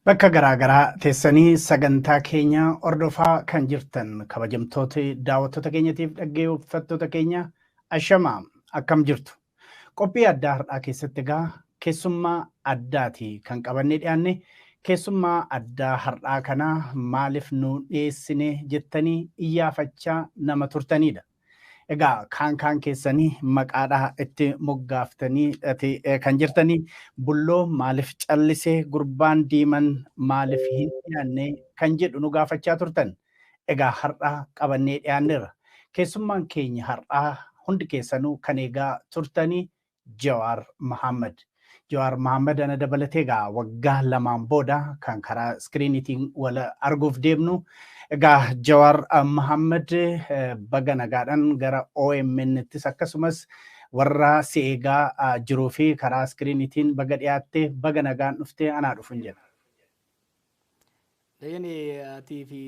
Bakka garaa garaa teessanii sagantaa keenya hordofaa kan jirtan kabajamtoota daawwattoota keenyatiif dhaggeeffattoota keenya, ashamaa, akkam jirtu? Qophii addaa har'aa keessatti egaa keessummaa addaati kan qabannee dhiyaanne. Keessummaa addaa har'aa kanaa maaliif nu dhiyeessine jettanii iyyaafachaa nama turtanidha. Egaa kaan kaan keessanii maqaadhaa itti moggaaftanii kan jirtanii, Bulloo maaliif callisee, gurbaan diiman maaliif hin dhiyaanne kan jedhu nu gaafachaa turtan. Egaa har'aa qabannee dhiyaanneerra. Keessummaan keenya har'aa hundi keessanuu kan eegaa turtanii Jawaar Mahammad. Jawaar Mahammad ana dabalatee egaa waggaa 2n booda kan karaa iskiriiniitiin wal arguuf deemnu. Egaa Jawaar Mahammad, baga nagaadhaan gara OMN'ttis akkasumas warra si eegaa jiruu fi karaa iskiriiniitiin baga dhiyaatte, baga nagaan dhuftee, anaa dhufuun jedha. Dayyani, atii fi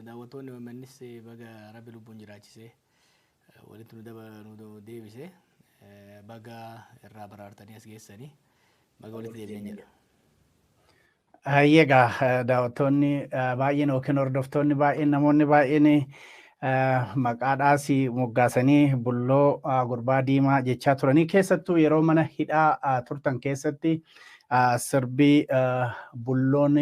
daawwattoonni OMNs baga Rabbi lubbuun jiraachisee walitti nu deebise, baga irraa baraartanii as geessanii, baga walitti deebineen jedha. Egaa daawwattoonni baay'een yookiin hordoftoonni baay'een, namoonni baay'een maqaadhaas moggaasanii Bulloo, gurbaa diimaa jechaa turanii. Keessattuu yeroo mana hidhaa turtan keessatti sirbii "Bulloon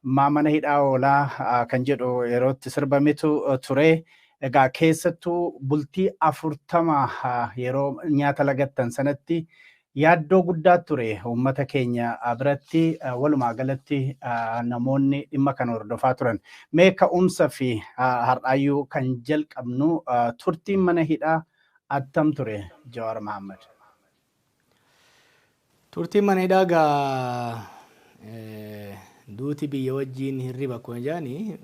maa mana hidhaa oolaa" kan jedhu yerootti sirbametu ture. Egaa keessattuu bultii 40 yeroo nyaata lagattan sanatti yaaddoo guddaa ture uummata keenya biratti, walumaa galatti namoonni dhimma kana hordofaa turan. Mee ka'umsa fi har'aayyuu kan jalqabnu, turtiin mana hidhaa attam ture, Jawaar Mahammad? Turtiin mana hidhaa gaa duuti biyya wajjiin hirriba akkuma jedhani,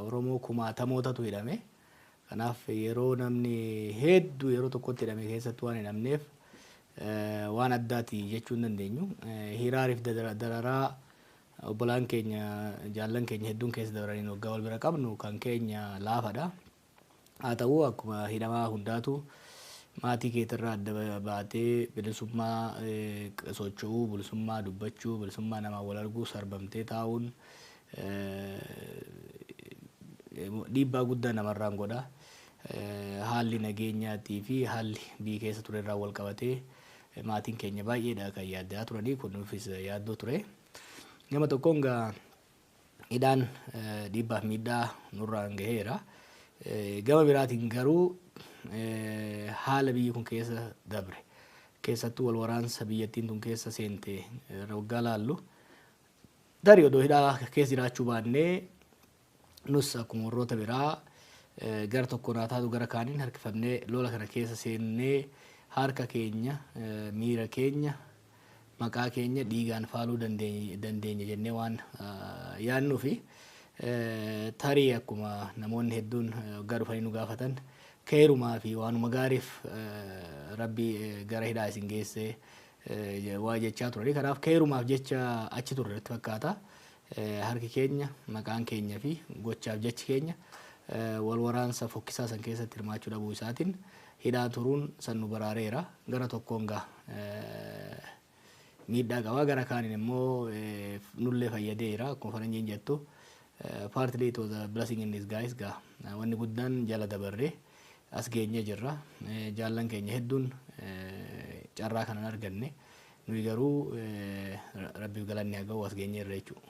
Oromoo kumaatamootatu hidhame. Kanaaf yeroo namni hedduu yeroo tokkotti hidhame keessatti waan hidhamneef waan addaati jechuu hin dandeenyu. Hiraariif dararaa obbolaan keenya, jaallan keenya hedduun keessa dabraniin waggaa wal bira qabnu kan keenya laafadha. Haa ta'u, akkuma hidhamaa hundaatu maatii keetirraa adda baatee bilisummaa socho'uu, bilisummaa dubbachuu, bilisummaa namaa wal arguu sarbamtee taa'uun dhiibbaa guddaa namarraan godha. Haalli nageenyaatii fi haalli biyyi keessa ture irraa wal qabatee maatiin keenya baay'eedha kan yaaddaa turanii, kun nuufis yaaddoo ture. Gama tokkoon gaa hidhaan dhiibbaaf miidhaa nurraan gaheera. Gama biraatiin garuu haala biyyi kun keessa dabre, keessattuu wal waraansa biyyattiin tun keessa seente waggaa laallu, tarii odoo hidhaa keessa jiraachuu baannee nus akkuma warroota biraa gara tokkoon haa taatu gara kaaniin harkifamnee lola kana keessa seennee harka keenya, miira keenya, maqaa keenya dhiigaan faaluu dandeenya jennee waan yaadnuufi, tarii akkuma namoonni hedduun waggaa dhufanii nu gaafatan, keerumaa fi waanuma gaariif Rabbi gara hidhaa isin geesse waa jechaa turanii. Kanaaf keerumaaf jecha achi turre natti fakkaata. Harki keenya, maqaan keenya fi gochaaf jechi keenya wal waraansa fokkisaa san keessatti hirmaachuu dhabuu isaatiin hidhaa turuun san nu baraareera. Gara tokkoon gaa miidhaa qaba, gara kaaniin immoo nullee fayyadeera. Akkuma faranjiin jettu, "Partly it was a blessing in disguise." Gaa wanni guddaan jala dabarree as geenyee jirra. Jaallan keenya hedduun carraa kanan arganne, nuyi garuu Rabbiif galanni haa ga'u, as geenyeerra jechuudha.